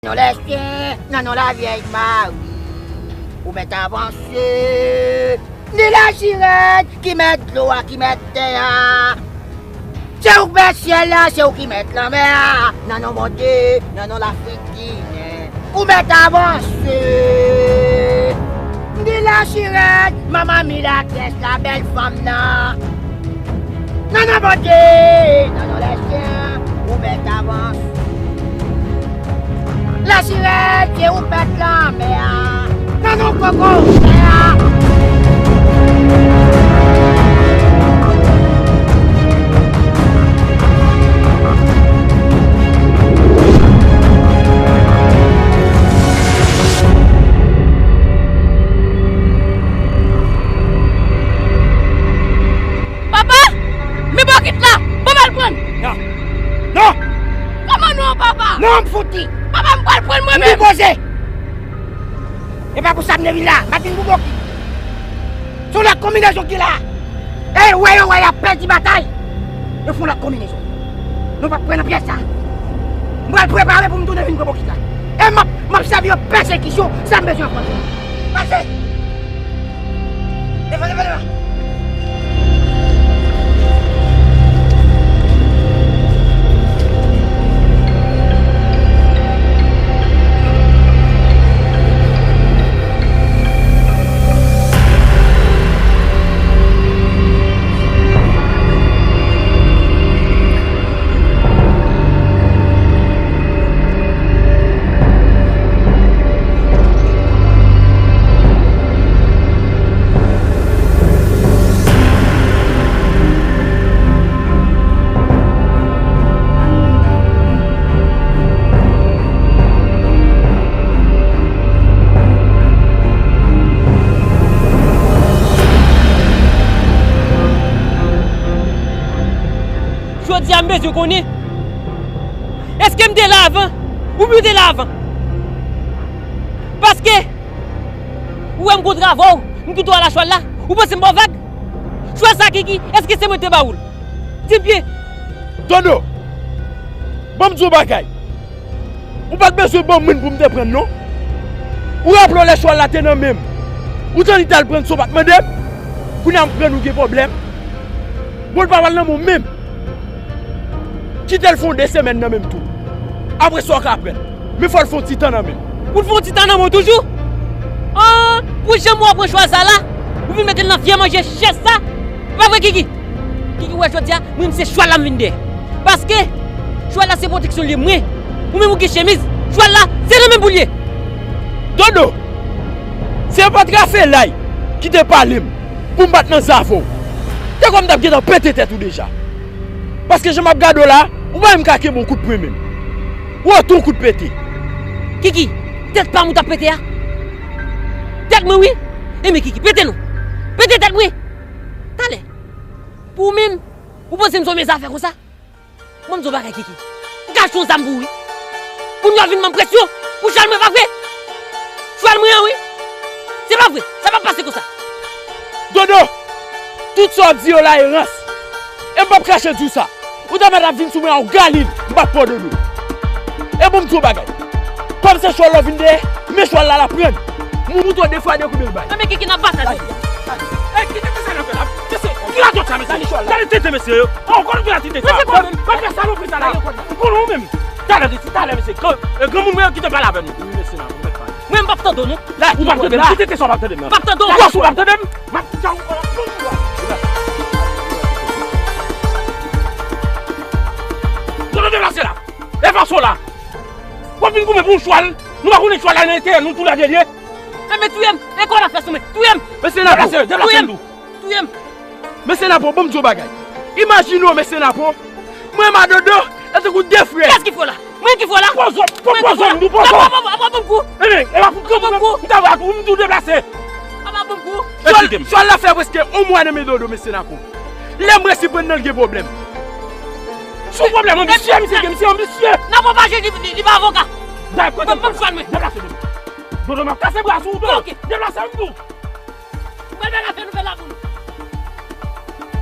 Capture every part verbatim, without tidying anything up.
Non, lèsyen, nan non la Vyèj Mari, ou mèt avanse. Ni lachirèt ki mèt dlo a, ki mèt tè a. Se ou k mèt syèl la, se ou ki mèt lanmè a. Nan non Bondye, nan non Lafrik Ginen, ou mèt avanse. Ni lachirèt, manman milatès la, bèl fanm nan. Nan non Bondye, nan non lèsyen, ou mèt avanse. Lachirèt, se ou k mèt lanmè a. Nan non koko fè a. Papa, men bòkit la, ban m al pran. Non. Non. Kòman non, papa? Non, m fouti. Papa, m pral pran mwen menm. M poze. E pa pou sa m te vin la. M pa t vin pou bòkit. Se yon lòt konbinezon ki la. E wè yo wè y ap pèdi batay. Yo fè yon lòt konbinezon. Nou p ap pran nan pyès sa. M pral prepare pou m tounen vin pran bòkit la. E m ap, m ap sèvi yo pèsekisyon, sa m bezwen pran. Pase! Devan, devan, devan. Jodi a m bezwen konnen, èske m te la avan? Oubyen w te la avan? Paske ou wè m kontre avè w, m kite w al a chwal la, ou panse m ba w vag? Chwal sa, Kiki, èske se mwen ki te ba ou l? Di m byen. Dodo, ban m di w yon bagay. Ou pa t bezwen ban m moun pou m te pran l non. Ou raple w lè chwal la te nan men m, ou te annik t al pran l san w pa t mande m? Kounye a m pran l, ou gen pwoblèm? Bon, l pa pral nan men w menm. Kite l fè yon de semèn nan men m tou. Apre sa w ka pran l. Men fò l fè yon ti tan nan men m. Pou l fè yon ti tan nan men w toujou? An, pou jan m wè w pran chwal sa la, ou vin mete l nan vye manje chè sa. Pa vre, Kiki? Kiki, ou wè jodi a, mwen menm se chwal la m vin dèyè. Paske chwal la se pwoteksyon l ye mwen. Ou menm ou gen chemiz, chwal la se nan men pou l ye. Dodo, se pa trafelay ki te pale m pou m pa t nan zafè w. Te kwè m t ap gentan pete tèt ou deja. Paske jan m ap gade w la, ou pa menm ka kenbe yon kout pwen menm. Ou otan yon kout pete. Kiki, tèt pa m ou t ap pete a? Tèt mwen wi. Enben Kiki, pete non. Pete tèt mwen. Talè. Pou ou menm, ou panse m se yon mezafè konsa? Ban m di w bagay, Kiki. M ka achte yon zam pou ou wi. Kounye a w vin ban m presyon pou chwal mwen, pa vre? Chwal mwen an wi. Se pa vre, sa p ap pase konsa. Dodo, tout sa w ap di yo la e rans. E m p ap krache di w sa. Ou ta mèt ap vin sou mwen a w galil, m p ap pran Dodo. E bon, m di w bagay. Kòm se chwal la w vin dèyè, men chwal la l ap pran. M moutre w de fwa de koube l bay. Nan men Kiki n ap batay. Ey, kite mesye nan fè la. Mesye, ki radòt sa, mesye? Gade tete mesye yo. Oh, konnen ki la tete sa. Mesye, konnen. Pa fè salopri sa la. Ou konnen ou menm. Talè, talè, mesye. Gran, e, granmoun mwen an ki te pale avè nou. Wi, mesye, nan, ou mèt pale. Mwen, m p ap tande w, non. Ou p ap tande m. Kite kesyon w p ap tande m nan. M p ap tande w. Kòs ou p ap tande m. M ap fè w pran pou ou. Dodo, deplase la. E fason la. W ap vin goumen pou yon chwal. Nou pa konnen chwal la nan entèyè nou tou lè de l ye. Enben touye m. E kò w la fè sou mwen. Touye m. Mesye Napo. Deplase, deplase m tou. Touye m. Mesye Napo, ban m di w bagay. Imajine w, mesye Napo. Mwen, m a Dodo, e tankou de frè. Kiyès ki fè w la? Mwen ki fè w la? Poze w, poze w, m di w poze w. Apa, apa, apa, apa, ban m kou. Enben, e pa pou granmoun nan, m ta va tou, m di w deplase. Apa, ban m kou. Chwal, chwal la fè prèske yon mwa nan men Dodo, mesye Napo. Lè m resi pran nan l gen pwoblèm. Sou pwoblèm, anbisye, misye gen, misye anbisye. Nan pwopaje li, li, li pa avoka. Ban m chwal mwen. Deplase, Dodo. Dodo, m ap kase bra sou ou, Dodo. Deplase, m di w. Mwen bèl afè nou fè la pou nou.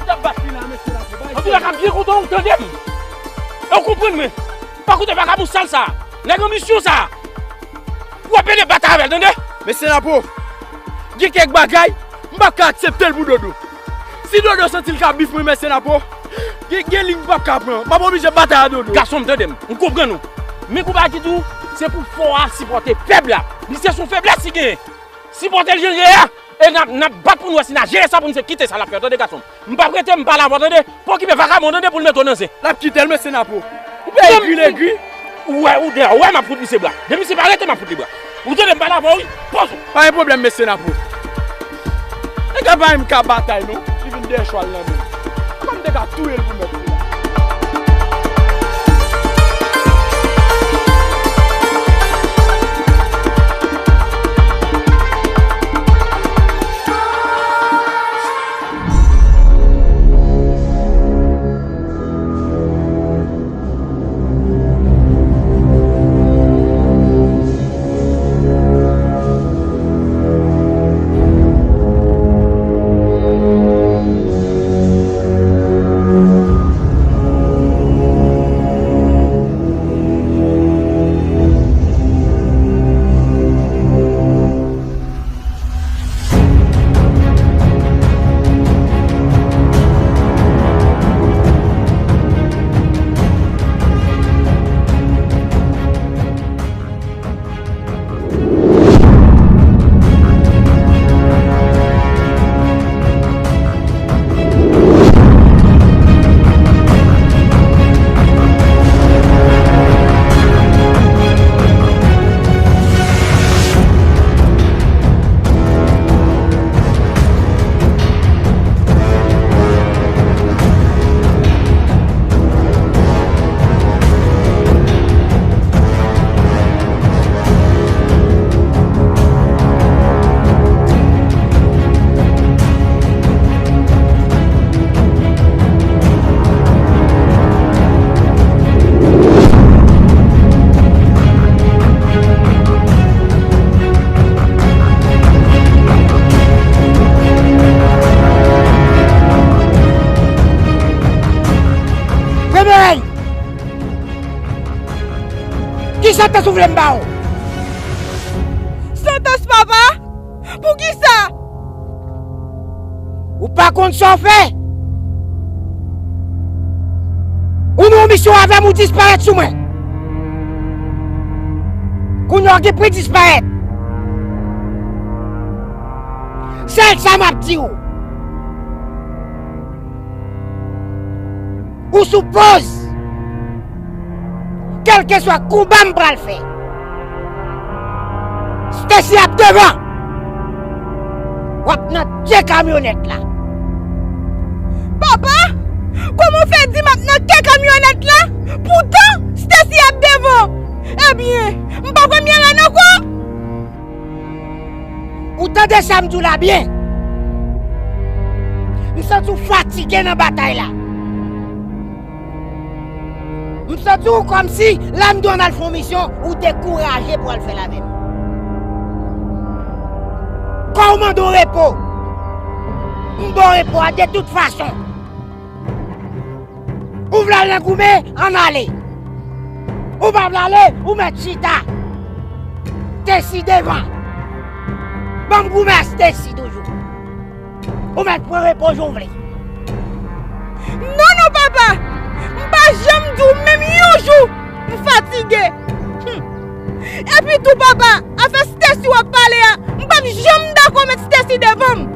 T ap bat li la, mesye la, pou bay. Antouka, m byen kontan ou tande m. E w konprann mwen. Pa koute vakabon sal sa. Nèg anbisyon sa. W ap ede batay avè l, tande? Mesye Napo, gen kèk bagay, m p ap ka aksepte l pou Dodo. Si Dodo santi l ka bif mwen, mesye Napo, gen, gen liy m p ap ka pran. M ap oblije batay a Dodo. Gason m, tande m. M konprann ou. Men kou bagay ki di w, se pou fò a sipòte fèb la. Misye se yon feblès li genyen. Sipòte l jan l ye a. E n ap, n ap bat pou n wè si n a jere sa pou misye kite sa l ap fè, tande gason m. M p ap rete, m pale avè w, tande. Pa okipe vakabon, tande, pou l mete w nan zen. L ap kite l, mesye Napo. Ou pa egri, l egri. Ou wè, ou deja wè m ap fout misye bra. Depi misye pa rete, m ap fout li bra. Ou tande, m pale avè w, wi. Poze w. Pa gen pwoblèm, mesye Napo. Nèg la pa menm ka batay, non. Li vin dèyè chwal nan men m. Kòm m te ka touye l pou mèt li la. Premye rèy! Ki santans ou vle m ba w? Santans, papa? Poukisa? Ou pa konn sa w fè? Ou nan yon misyon avè m, ou disparèt sou mwen. Kounye a w gen pou disparèt. Sèl sa m ap di w. Ou sou pòz. Kèlkeswa konba m pral fè, Stacy ap devan. W ap nan ke kamyonèt la. Papa, kòman w fè di m ap nan ke kamyonèt la? Poutan, Stacy ap devan. Ebyen, m pa premye rèn ankò. Ou tande sa m di w la byen? M santi w fatige nan batay la. M santi w kòmsi lè m di w ann al fè yon misyon, ou dekouraje pou w al fè l avè m. Kò w mande w repo. M ba w repo a de tout fason. Ou vle al nan goumen, ann ale. Ou pa vle ale, ou mèt chita. Stacy devan. Ban m goumen ak Stacy toujou. Ou mèt pran repo jan w vle. Non, non, papa! M pa janm di w menm yon jou m fatige. Hum. Epi tou, papa, afè Stacy w ap pale a, m p ap janm dakò met Stacy devan m.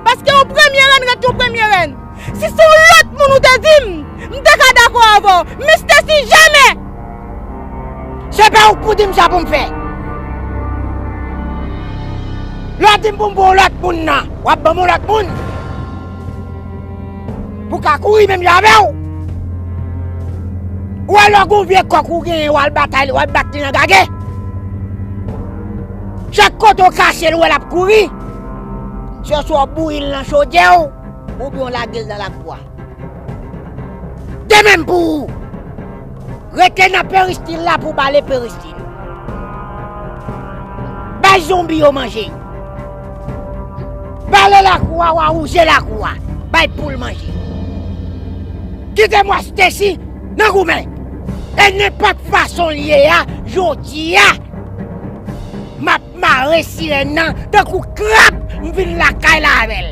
Paske yon premye rèn ret yon premye rèn. Si se yon lòt moun ou te di m, m te ka dakò avè w. Men Stacy, jamè! Se pa ou k pou di m sa pou m fè. Lè w di m pou m pran yon lòt moun nan, w ap ban m yon lòt moun. Pou w ka kouri menm jan avè w. Ou wè lè w gen yon vye kòk ou genyen, w al batay li, w al bat li nan gage. Chak kote w kache l, ou wè l ap kouri. Se swa w bouyi l nan chodyè w, oubyen w lage l nan lakou a. De menm pou ou. Rete nan peristil la pou w bale peristil. Bay zonbi yo manje. Bale lakou a, w a wouze lakou a. Bay poul manje. Kite m wè Stacy nan goumen. E nenpòt fason l ye a, jodi a, m Mare sirèn nan tankou krab, m vin lakay la avè l.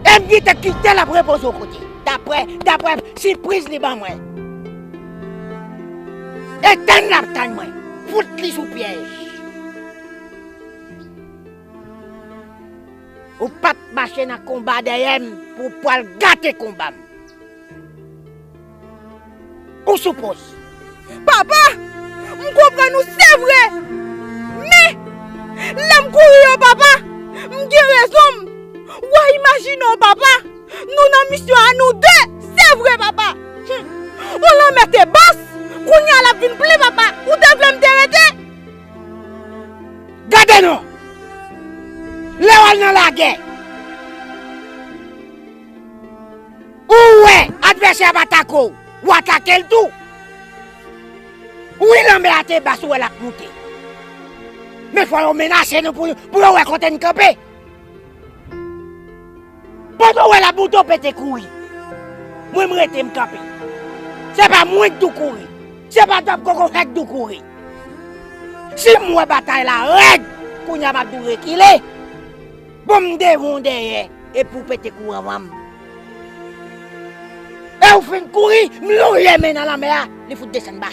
E m gentan kite l ap repoze yon kote. Daprè, daprè sipriz li ban mwen. E tann l ap tann mwen. Fout li sou pyèj. Ou pa t mache nan konba dèyè m pou w pral gate konba m. Ou sou pòz. Papa, m konprann ou, se vre. Men, lè m kouri yo, papa, m gen rezon m. W a imajine w, papa, nou nan misyon a nou de, se vre, papa. Hum. On lanmè te bas, kounye a l ap vin plen, papa. Ou te vle m te rete? Gade non! Lè w al nan lagè, ou wè advèsè a pa atake w, w atake l tou. Wi, lanmè a te bas, ou wè l ap moute. Men fò yo menase nou pou, pou yo wè kote n kanpe. Pandan w wè l ap moute, w pete kouri. Mwen, m rete, m kanpe. Se pa mwen k di w kouri. Se pa dòb koko fè k di w kouri. Si m wè batay la rèd, kounye a m ap di w rekile. Bon, m devan w dèyè, epi w pete kouri anvan m. E w fin kouri, m lonje men nan lanmè a, li fout desann ba.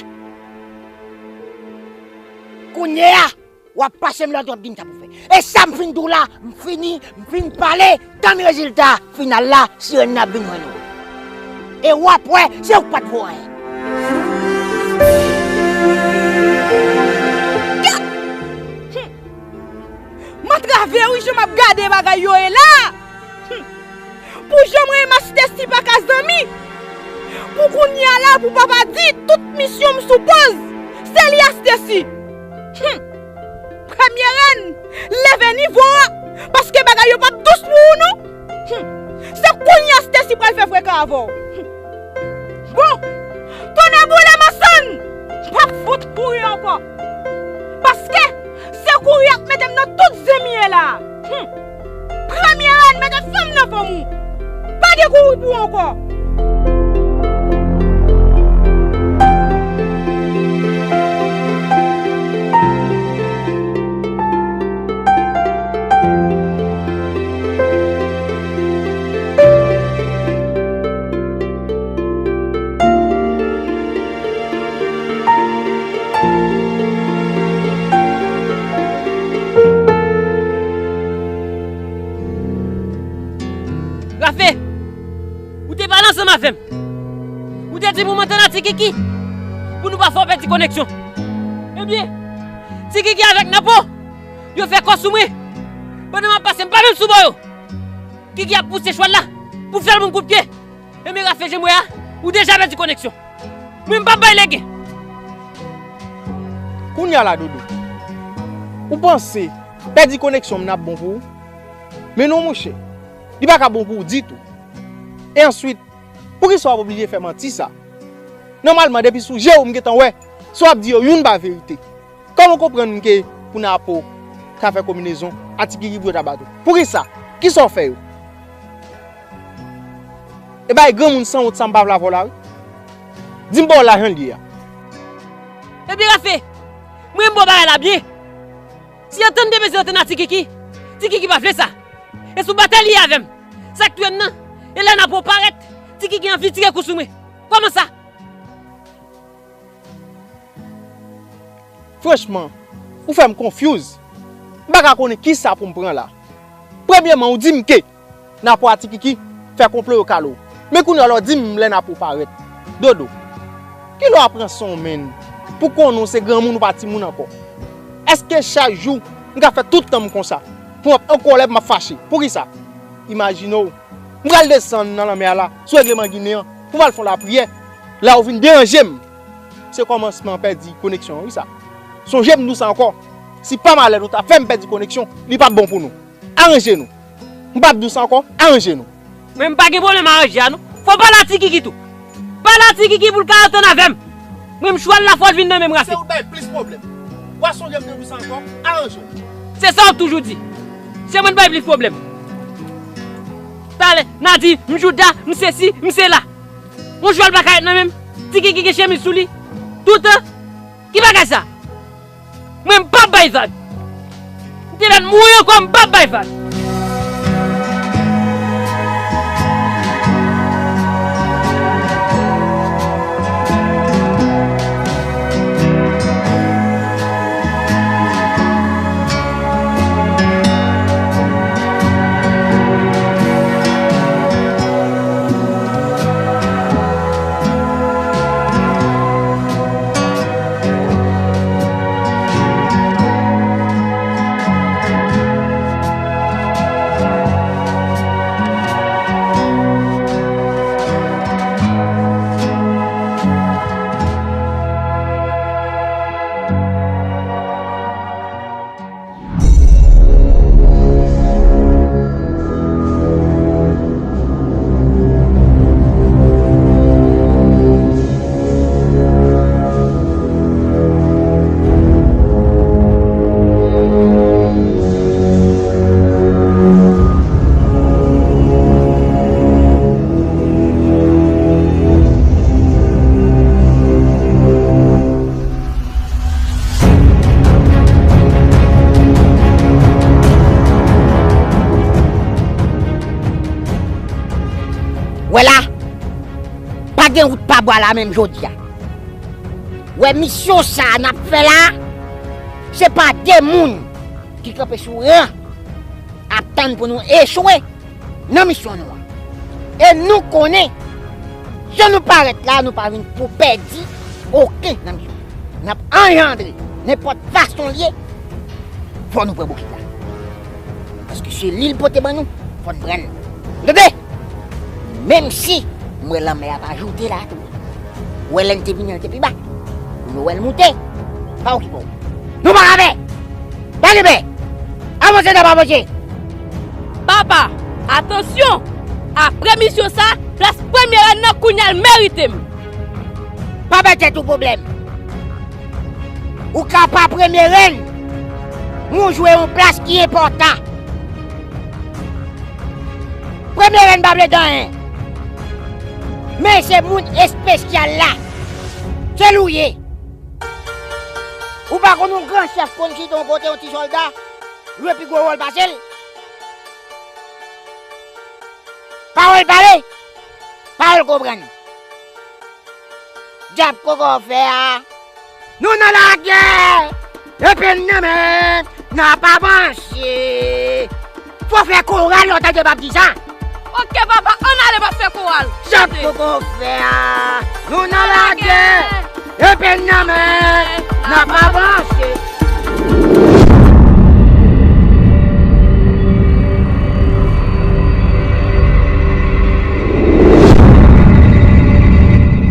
Kounye a, w ap pase m lòd, w ap di m sa pou fè. E sa m fin di w la, m fini, m fin pale, tann rezilta final la, sirèn nan ap vin jwenn ou. E w ap wè, se ou k pa t vo anyen. Gad! Hum! M antrave wi jan m ap gade bagay yo ye la. Hum! Pou jan mwen e Mastesi pa ka zanmi. Pou kounye a la, pou papa di, tout misyon m sou pòz. Se li Astesi. Hum! Premye rèn, leve nivo a, paske bagay yo p ap dous pou ou non. Hum! Se kounye a Astesi pral fè frekan avè w. Hum! Bon, tonnè boule masann, m p ap fout kouri ankò. Paske se kouri ap mete m nan tout zen m ye la. Hum! Premye rèn, mete fanm nan fanm ou. Pa gen kouri pou ou ankò. Rafe, ou te pale ansanm avè m. Ou te di pou m antann a Ti Kiki, pou nou pa fè w pèdi koneksyon. Ebyen, Ti Kiki avèk Napo, yo fè kò sou mwen. Pandan m ap pase, m pa menm sou bò yo. Kiki ap pouse chwal la pou fè l moun kout pye. Ebyen, Rafe, jan m wè a, ou deja pèdi koneksyon. Mwen, m p ap bay lege. Kounye a la, Dodo, ou panse pèdi koneksyon m nan ap bon pou ou? Men non, monchè, li pa ka bon pou ou ditou. E answit, poukisa w ap oblije fè manti sa? Nòmalman, depi sou je w, m gentan wè, sa w ap di yo, youn pa verite. Kòman w konprann ke pou Napo ta fè konbinezon a Ti Kiki pou yo ta bat ou? Poukisa? Kisa w fè yo? E bay granmoun sanwont sa m pa vle avè w la, wi. Di m ba w la jan l ye a. Ebyen, Rafe, mwen, m ba w bagay la byen. Si antann te bezwen antann a Ti Kiki, Ti Kiki pa vle sa. E sou batay li ye avè m. Sa k touye m nan, e lè Napo parèt, Ti Kiki anvi tire kou sou mwen. Kòman sa? Franchman, ou fè m confuse. M pa ka konnen kisa pou m pran la. Premyèman, ou di m ke Napo a Ti Kiki fè konplo yo kale w. Men kounye a la w di m lè Napo parèt. Dodo, kilè w aprann sa w menm pou konnen w se granmoun ou pa timoun ankò? Èske chak jou m ka fè tout tan m konsa? Pou m ap an kòlè, pou m ap fache. Poukisa? Imajine w, m pral desann nan lanmè a la, sou regleman ginen an, pou m al fè yon lapriyè. La ou vin deranje m. Se kòmansman pèdi koneksyon an, wi sa. Sonje m di w sa ankò. Si pa malè nou ta fè m pèdi koneksyon, li p ap bon pou nou. Aranje nou. M p ap di w sa ankò, aranje nou. Men m pa gen pwoblèm aranje a non. Fò w pale a Ti Kiki tou. Pale a Ti Kiki pou l ka antann avè m. Mwen m chwal la fò l vin nan men m, Rafe. Se ou bay plis pwoblèm. W a sonje m te di w sa ankò, aranje w. Se sa w ap toujou di. Se mwen k bay plis pwoblèm. Talè, n a di m jouda, m sesi, m sela. Yon chwal pa ka ret nan men m. Ti Kiki gen chemiz sou li. Toutan. Ki bagay sa? Mwen, m p ap bay vag. M te vle mouri ankò, m p ap bay vag. Wè la, pa gen wout pa bwa la menm jodi a. Wè misyon sa a n ap fè la, se pa de moun ki kanpe sou ran ap tann pou nou echwe nan misyon nou an. E nou konnen, jan nou parèt la, nou pa vin pou pèdi okenn nan misyon. N ap anjandre nenpòt fason l ye, fò nou pran bokit la. Paske se li l pote ban nou, fò n pran l. Ou tande? Menm si m wè lanmè a pa joute la tou. Ou wè lè n te vini an te pi ba. Ou wè l moute. Pa okipe w. Nou pa ka pè. Pa gen pè. Avanse n ap avanse. Papa, atansyon! Apre misyon sa, plas premye rèn nan kounye a l merite m. Pa bay tèt ou pwoblèm. Ou ka pa premye rèn, men w jwe yon plas ki enpòtan. Premye rèn pa vle di anyen. Men se moun espesyal la. Se li w ye. Ou pa konn yon gran chèf konn chita yon kote yon ti sòlda jwe pi gwo wòl pase l? Pawòl pale, pawòl konprann. Dyab koko fè a. Nou nan lagè! Epe n nan men, n ap avanse. Fò fè koral lè w tande m ap di sa. Oke papa, ann ale m ap fè koral. Dyab koko fè a. Nou nan lagè! Epe n nan men, n ap avanse.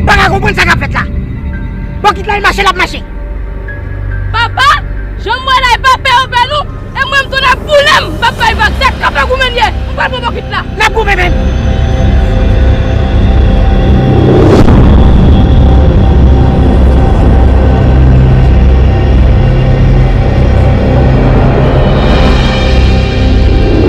Pa ka konprann sa k ap fèt la. Bokit la, e mache l ap mache. Papa, jan m wè la, e pa pè yo pè nou, e mwen m tounen ap boule m, m ap bay vag, se kanpe goumen m ye, m pral pran bokit la. N ap goumen menm.